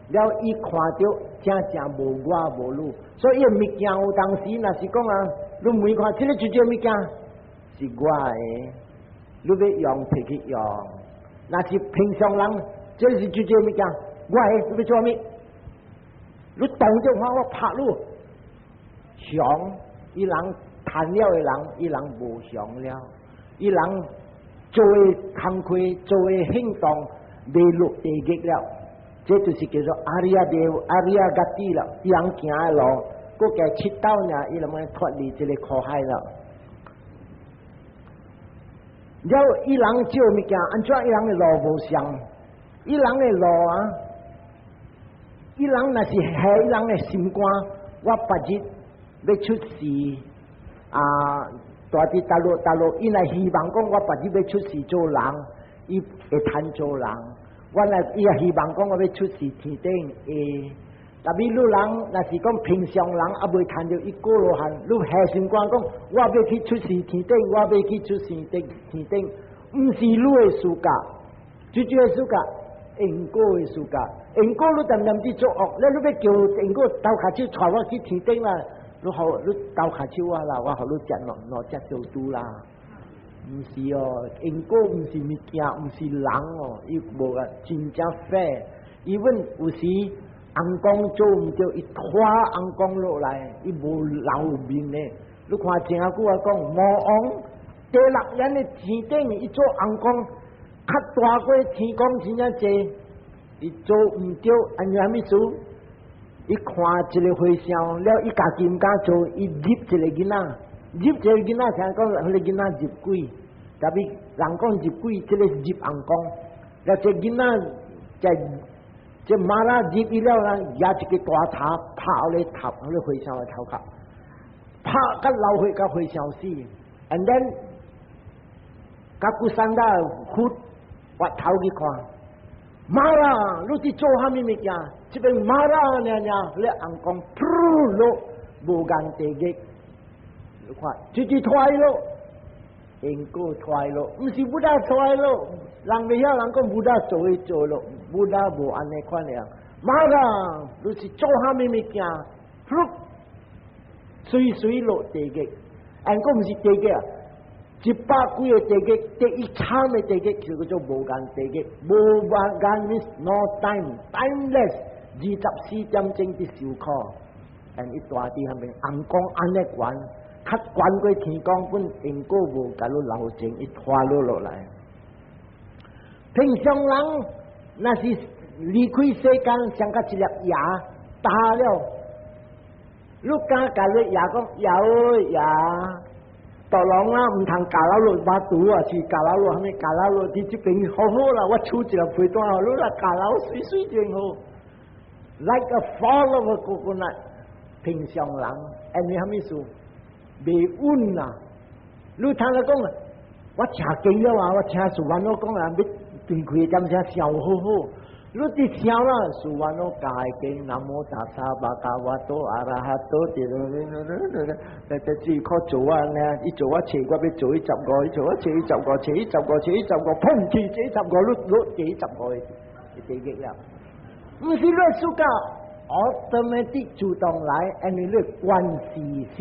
了伊看著真正無我無汝，所以伊物件有當時若是講啊，你問看，這个這這物件是我的，你欲用提去用。若是平常人，這是這這物件，我的，你欲做啥物？你動就看我拍你，常伊人趁了的人，伊人無常了，伊人做的工課，做的行動。袂落地獄了，這就是叫做 ariya 的 ariya gati 了。伊人行的路，閣加七道呢，伊就會脫離這个苦海了。了伊人借物件，按怎伊人的路無相？伊人的路啊，伊人若是下伊人的心肝，我別日欲出世啊，蹛佇大陸大陸，伊若希望講我別日欲出世做人，伊會趁做人。我若伊也希望講我欲出世天頂會。特別汝人若是講平常人，猶未趁著一果羅漢，汝下心肝講，我欲去出世天頂，我欲去出世天天頂，毋是汝的事格，最主要事格因果的事格，因果汝恬恬佇做惡，你汝欲叫因果鬥跤手帶我去天頂啦，汝予汝鬥跤手我啦，我予汝食兩兩隻小豬啦。毋是哦，因果毋是物件，毋是人哦，伊無啊，真正 fair。伊阮有時尪公做毋對，伊拖尪公落來，伊無留面的。你看前仔久我講魔王第六眼的天頂，伊做尪公較大過天公真正濟，伊做毋對，按怎啥物事？伊看一个和尚了，伊家己毋敢做，伊入一个囡仔。入一个囡仔，聽講彼个囡仔入鬼，特別人講入鬼，這个入尪公，了這囡仔在這馬拉入伊了啦，舉一个大頭拍咧頭，彼个和尚的頭殼。拍甲流血甲和尚死，and then 甲古山達佛回頭去看，媽啦，你佇做啥物物件？這邊媽啦，爾爾，你尪公噗落無間地獄，你看，直直拖落，因果拖落，毋是 Buddha 拖落，人袂曉人講 Buddha 做伊做落，Buddha 無按呢款的啊。媽啦，你是做啥物物件？噗，隨隨落地獄，按講毋是地獄啊！一百幾個地獄，第一慘的地獄就叫做無間地獄。無間 means no time，timeless，24點鐘佇受苦。and 伊蹛佇彼邊，尪公按呢懸，較懸過天公本因果無共你留情，伊拖落落來。平常人若是離開世間，像甲一粒牙打了，你敢共你牙講牙哦牙？大人啊，毋通咬落落巴肚啊，是咬落落啥物咬落落佇這邊好好啦，我取一粒皮帶，你來咬落媠媠真好。Like a fall of a coconut，平常人，因為啥物事？袂穩啊！你聽伊講，我聽經了啊，我聽สุวรรณ講啊，欲斷氣點聲想好好。你佇想啦，สุวรรณ教經，南無達薩巴嘎瓦多阿拉哈多，佇咧咧咧，只靠做啊呢？伊做我揣我欲做伊十五，伊做我揣伊十五，揣伊十五，揣伊十五，砰去這十五，你落第十五個地獄了。毋是你暑假，automatic 自動來，因為你觀世心，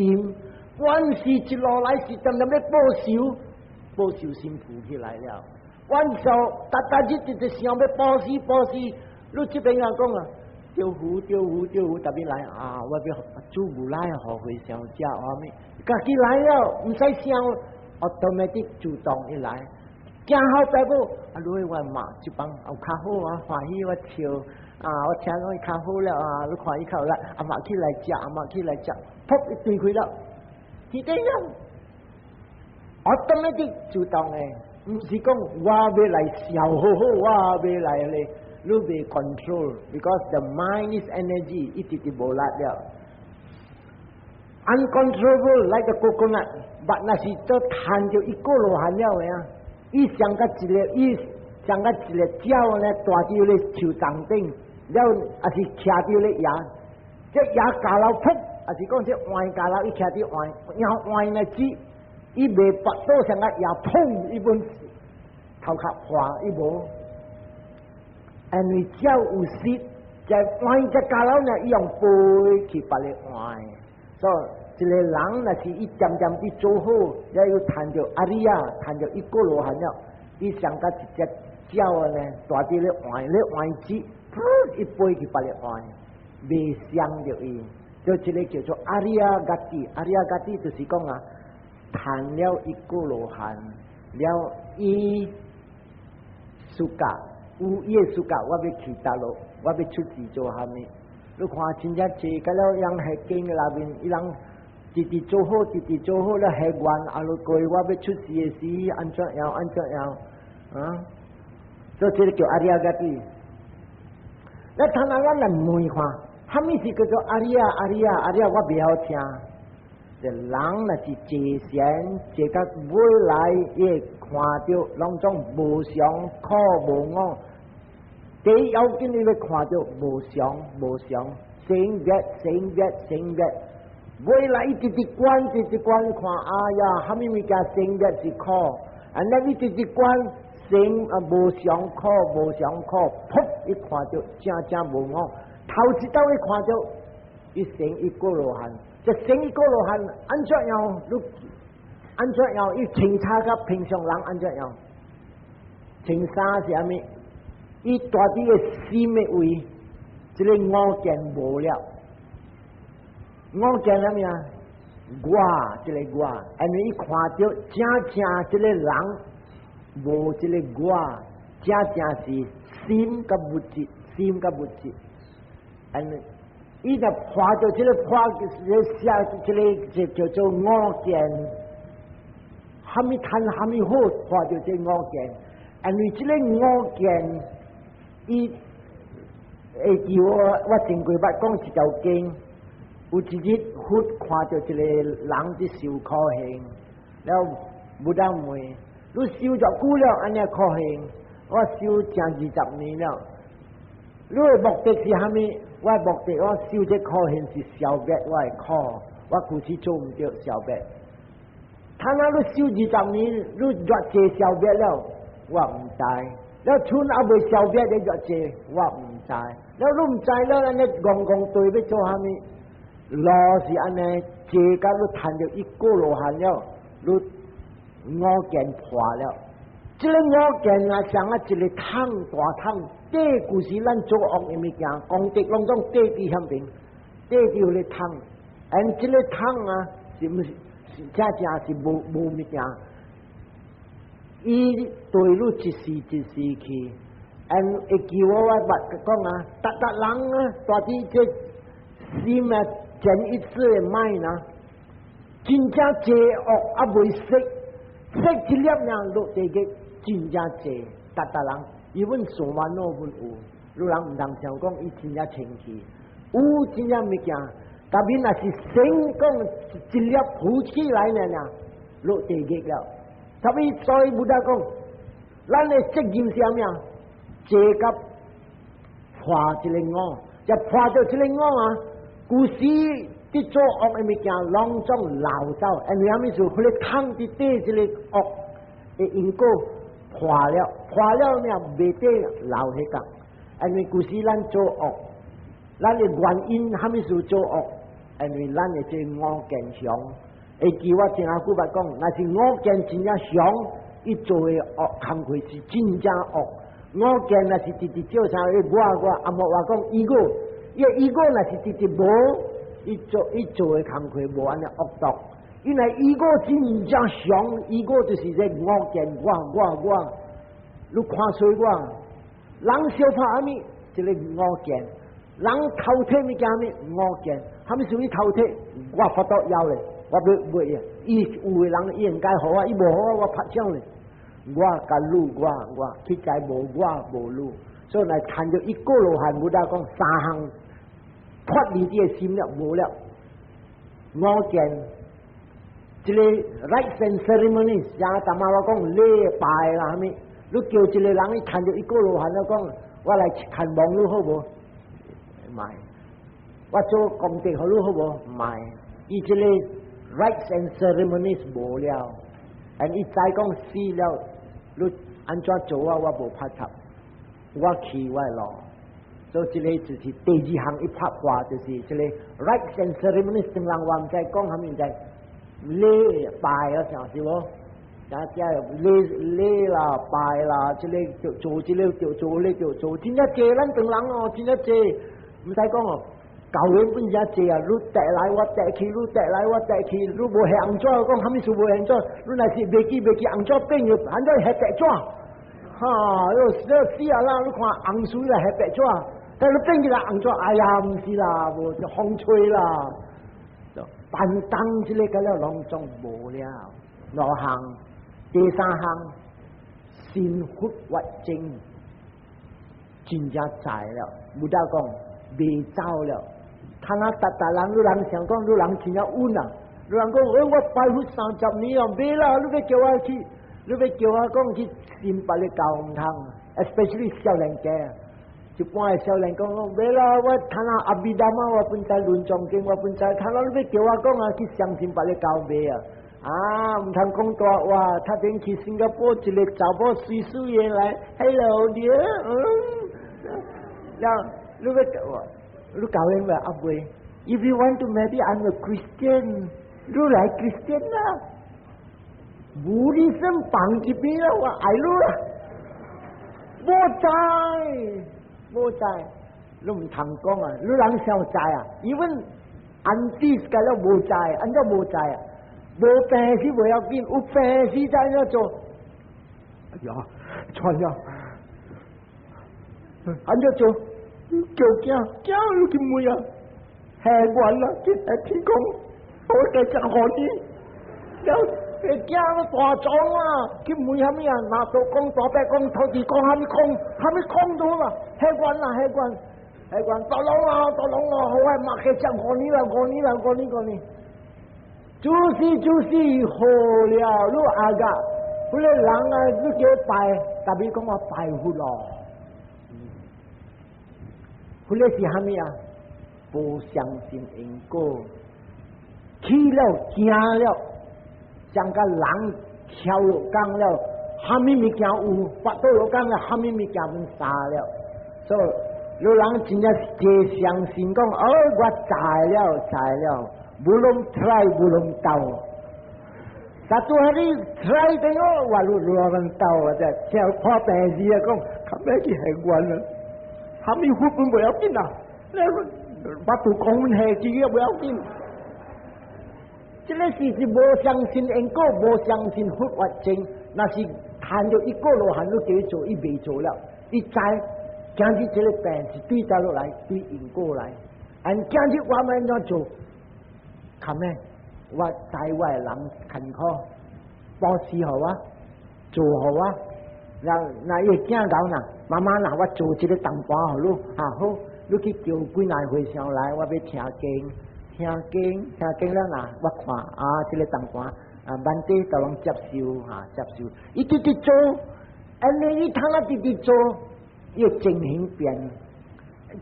觀世一路來是點點欲報仇，報仇心浮起來了。阮受逐逐日直直想欲報施報施，你這邊人講啊，丟糊丟糊丟糊，特別來啊！我欲煮牛奶予和尚食，啥物？家己來了，毋使想，automatic 自動伊來。行後壁步，啊，你我嘛這幫有較好啊，歡喜我笑啊，我聽講伊較好了啊，你看伊較有力，阿媽起來食，阿媽起來食，噗伊斷開了，是這樣，automatic 自動的。毋是講我欲來想好好，我欲來咧，你袂 control，because the mind is energy，一直直無力了。Uncontrollable like a coconut，but 若是做趁著一果羅漢了的啊，伊像甲一个，伊像甲一个鳥呢，蹛佇咧樹叢頂，了抑是徛佇咧崖，這崖咬落噗，抑是講這歪咬落，伊徛佇歪，然後歪來指。伊袂拔倒上個也砰，伊本頭殼破，伊無。因為鳥有識，在歪只咬落呢，伊用飛去別个歪。所以一個人若是伊漸漸佇做好，也有趁著阿里亞，趁著一果羅漢了，伊像甲一隻鳥呢，蹛佇咧歪咧歪子，噗，伊飛去別个歪，袂傷著伊。就這個叫做阿里亞 gati，阿里亞 gati 就是講啊。趁了一果羅漢，了伊暑假有伊的暑假，我欲去大陸，我欲出去做啥物？你看真正濟，甲了人喺經內面，伊人直直做好，直直做好了，許願啊，落過我欲出世的時，按怎樣按怎樣啊？所以這個叫阿里亞 gati。那當然咱來問看，啥物是叫做阿里亞阿里亞阿里亞？我袂曉聽。這人若是坐禪坐到尾來，伊會看著攏總無常苦無我。第一要緊，你欲看著無常無常，生滅生滅生滅。尾來一直直觀，直直觀看，哎呀，啥物物件生滅是苦，啊，咱一直直觀生啊無常苦無常苦，噗！伊看著正正無我，頭一道伊看著伊成一果羅漢。這成一果羅漢按怎樣？你按怎樣？伊穿衫佮平常人按怎樣？穿衫是啥物？伊蹛佇个心的位，這個我見無了。我見啥物啊？我這個我，因為伊看著正正這個人無這個我，正正是心佮物質，心佮物質。因為伊就看著這個破，這寫這個就叫做我見，蝦米貪蝦米好，看著這我見，因為這個我見，伊會記我我前幾擺講一條經，有一日佛看著一個人佇受苦刑，了 Buddha 問：你受偌久了？按呢苦刑？我受成20年了。你的目的是啥物？我的目的，我受這苦刑是消滅我的苦，我舊時做毋著消滅。他若你受二十年，你偌濟消滅了，我毋知。了賰猶未消滅的偌濟，我毋知。了你毋知了，按呢戇戇對欲做啥物？路是按呢，坐甲你趁著一個羅漢了，你我見破了。這个我見啊，像啊一個桶大桶，底舊時咱做惡的物件，功德攏總底佇遐邊，底佇彼个桶。and 這个桶啊，是毋是是正正是無無物件？伊對你一時一時去，and 會記我我捌講啊，逐逐人啊，蹛佇這心啊，前一世的 mind 啊，真正濟惡猶未釋，釋一粒爾落地獄，真正濟，逐逐人，伊阮想煩惱阮有，你人毋通想講伊真正清氣，有真正物件，特別若是先講一粒浮起來爾爾，落地獄了。特別所以 Buddha 講，咱的責任是啥物啊？坐甲破一个我，就破著這个我啊！舊時佇做惡的物件，攏總流走，因為啥物事？彼个桶佇底這个惡的因果破了，破了咩？袂得留彼個。因為舊時咱做惡，咱的原因啥物事做惡？因為咱的這個我見強。會記我前下久捌講，若是我見真正強，伊做的惡工課是真正惡。我見若是直直照啥，我我阿莫話講 ego，伊 ego 若是直直無，伊做的工課無按呢惡毒。因為 ego 真正強，ego 就是這我見我我我，你看衰我，人相拍啥物？這个我見，人偷提物件啥物？我見，啥物屬於偷提？我發到枵咧。我欲買啊！伊有的人伊應該予我，伊無予我，我拍掌咧。我共你，我我去知無我無你，所以來趁著一個羅漢，Buddha 講三項脫離這个心了，無了。我見這个 rites and ceremony，像淡仔我講禮拜啦，啥物？你叫一個人伊趁著一個羅漢了講，我來看望你好無？毋愛。我做功德予你好無？毋愛。伊這个 rites and ceremonies 無了，and 伊知講死了，你按怎做啊？我無拍插，我去我的路。所以這个就是第二項一拍破，就是這个 rites and ceremonies。唐人我毋知講啥物，毋知禮拜啊，啥是無？啊，這禮禮啦，拜啦，這个就做這个就做咧就做，真正濟咱唐人哦，真正濟，毋使講哦。舊年本遮濟啊，你帶來我帶去，你帶來我帶去，你無翕紅紙，講啥物事無翕紅紙？你若是袂記袂記紅紙變又按怎翕白紙？哈！喲，死啊啦！你看紅書來翕白紙，但你變起來紅紙，哎呀，毋是啦，無就風吹啦。便當這个個了攏總無了。兩項，第三項，心佛法證，真正知了，Buddha 講袂走了。他那逐逐人，你人想講，你人真正穩啊！你人講，欸，我拜佛30年啊，袂啦！你欲叫我去，你欲叫我講去信別个教毋通，especially 少年家。一般的少年講，袂啦，我讀那阿彌陀佛，我本知論藏經，我本知。他那你欲叫我講啊，去相信別个教袂啊？啊，毋通講大話，他頂去新加坡一个查某媠媠的來，Hello dear，嗯，了，你欲叫我？你教𪜶未？阿妹，If you want to marry, I'm a Christian。你來 Christian 啦，Buddhism 放一邊啦，我愛你啦。無知，無知，你毋通講啊！你人想知啊？even auntie 個了無知，按怎無知啊？無病死袂要緊，有病死才按怎做？哎呀，傳了，按怎做？叫囝囝你去問啊，下完啦，去下天空，我繼續予你。了，囝大狀啊，去問啥物啊？拿刀講大伯講土地公，啥物空，啥物空都啦，下完啦，下完。係講大龍啊，大龍啊，好啊，擘起只五年啦，五年啦，五年五年。就是就是好了，你阿個，嗰個人啊，你叫拜，特別講我拜佛咯。嗰個是蝦米啊？無相信因果，去了驚了，將個人跳落江了，蝦米物件有，腹肚落江了，蝦米物件攏殺了。所以有人真正是相信講，哦，我知了，知了。無論 try 無論鬥，實在你 try 等我話你亂鬥啊！啫，聽看病時啊，講較欲去還願啦，蝦米佛本不要緊啊，你腹肚講阮下自己也不要緊。這个是無相信因果，無相信佛法證，若是談著一個羅漢，你叫伊做，伊袂做了。伊知今日這个病是對佗落來，對因果來。按今日我欲按怎做？較咩？我知我的人勤苦，布施予我，做予我。那那伊會囝𠢕呐，媽媽若我做這个銅盤予你，哈好，你去叫幾若和尚來，我欲聽經，聽經，聽經了若我看啊，這个銅盤啊，萬地都攏接受哈，接受。伊直直做，按呢伊通啊直直做，伊個情形變。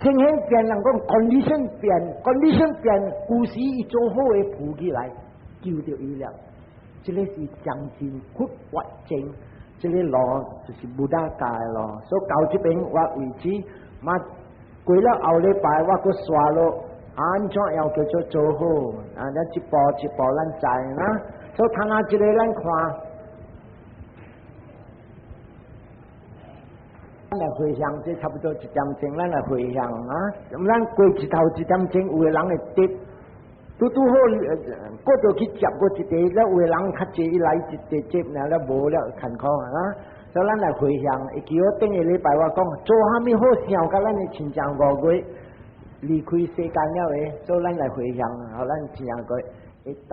情形變，人講 condition 變，condition 變，舊時伊做好的浮起來，救著伊了。這个是相信佛法證，這个路就是 Buddha 教的路。所以到這邊我為止，嘛過了後禮拜我閣刷落，按怎樣叫做做好？啊，咱一步一步咱知啦。所以通啊，這个咱看。咱來回向，這差不多一點鐘，咱來回向啊！咁咱過一頭一點鐘，有的人會得，拄拄好，過著去接過一個，了有的人較濟，伊來一個接，爾了無了艱苦啊！所以咱來回向，會記我頂個禮拜我講，做蝦米好想佮咱的親像五月離開世間了的，所以咱來回向，予咱親像過會當。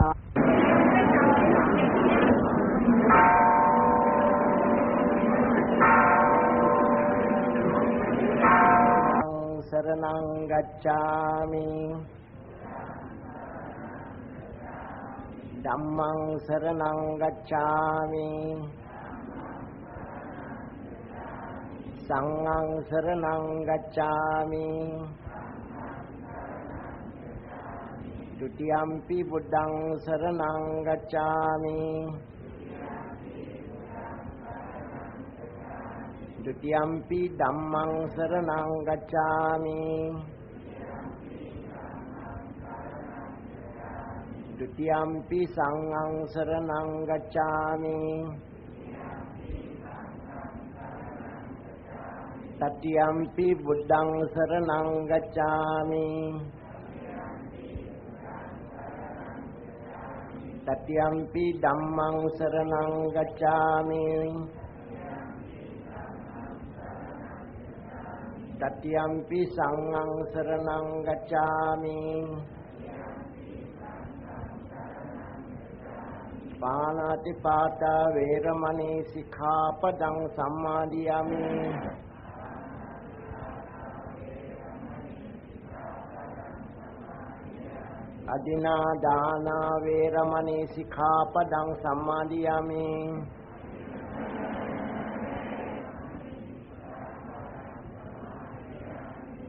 Saranang gacchami Dhammang saranang gacchami Sanghang saranang gacchami Dutiyampi Buddhang saranang gacchami Dutiyampi Dhammang saranang gacchami Dutiyampi Sanghang saranang gacchami Tatiyampi Buddhang saranang gacchami Tatiyampi Dhammang saranang gacchami Tatiyampi Sanghang saranang gacchami Panatipata veramani sikkhapadang samadiyami Adinnadana veramani sikkhapadang samadiyami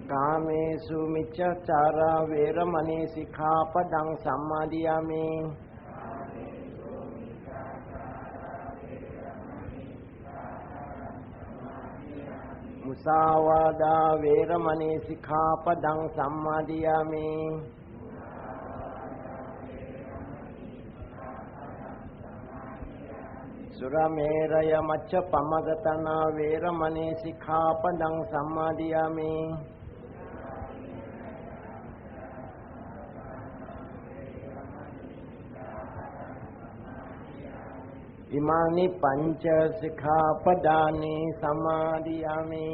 Kamesu miccacara veramani sikkhapadang samadiyami Musavada veramani sikkhapadang samadiyami Surameraya macca pamagatana veramani sikkhapadang samadiyami Imani panca sikkhapadani samadiyami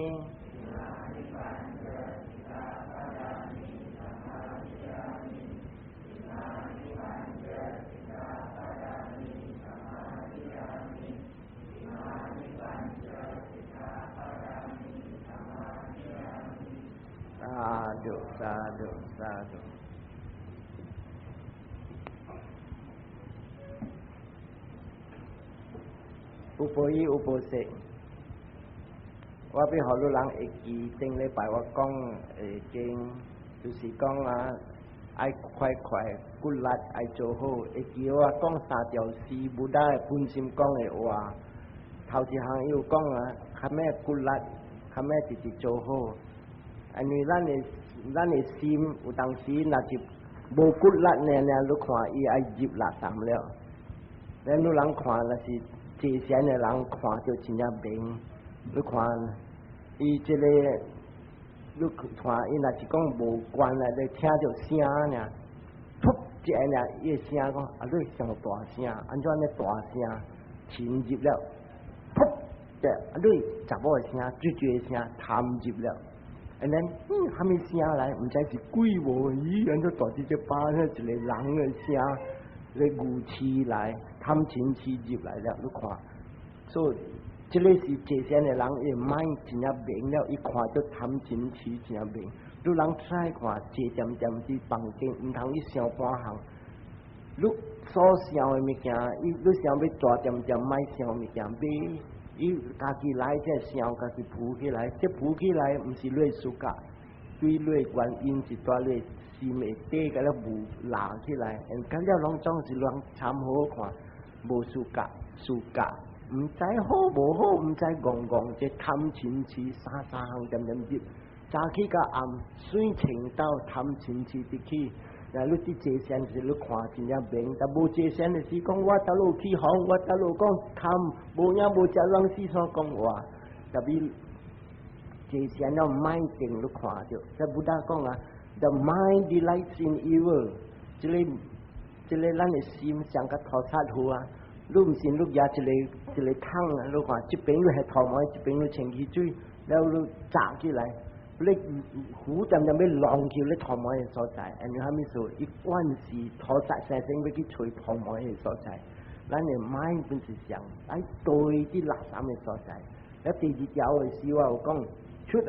sadhu sadhu sadhu。有報以有報說，我欲予汝人會記頂禮拜我講的經，就是講啊，愛快快骨力愛做好，會記我講三條是 Buddha 本身講的話。頭一項伊有講啊，較咩骨力，較咩直直做好。因為咱的心有當時若是無骨力呢，呢你看伊愛入垃圾了。咱汝人看，若是坐禪的人看就真正明。你看伊這個，你看伊若是講無關啊，你聽著聲爾，噗一下爾，伊的聲講啊，你上大聲，按怎按呢大聲侵入了？噗！啊，你查某的聲、水水的聲探入了，and then 啥物聲來？毋知是鬼無？咦，按怎大隻隻巴，一個人的聲咧牛刺來，貪嗔痴入來了，你看，所以這個是坐禪的人，伊 mind 真正明了，伊看著貪嗔痴真正明。汝人出來看，坐恬恬佇房間，毋通去想半項。你所想的物件，伊你想欲坐恬恬，莫想物件，欲伊家己來，這想家己浮起來，這浮起來毋是你的自覺，對你的原因是蹛你心的底共你霧拉起來，感覺攏總是亂參好看，無自覺，自覺，毋知好無好，毋知戇戇，這貪嗔痴三三項恬恬入，早起到暗，水清到貪嗔痴直起。那你佇坐禪時，你看真正明；但無坐禪的時，講我頭路起哄，我頭路講貪，無影無跡，攏四處講話。特別坐禪了 mind 定，你看著。這 Buddha 講啊，The mind delights in evil，這個咱的心像個塗漆糊啊。你毋信，你舉一個一個桶啊，你看這邊你係塗毛，這邊你清起水，了你炸起來。你糊恬恬欲弄去你塗毛的所在，因為啥物事？伊慣是塗漆先生欲去揣塗毛的所在。咱的 mind 本是上愛對佇垃圾的所在。啊，第二條的時我有講，出一。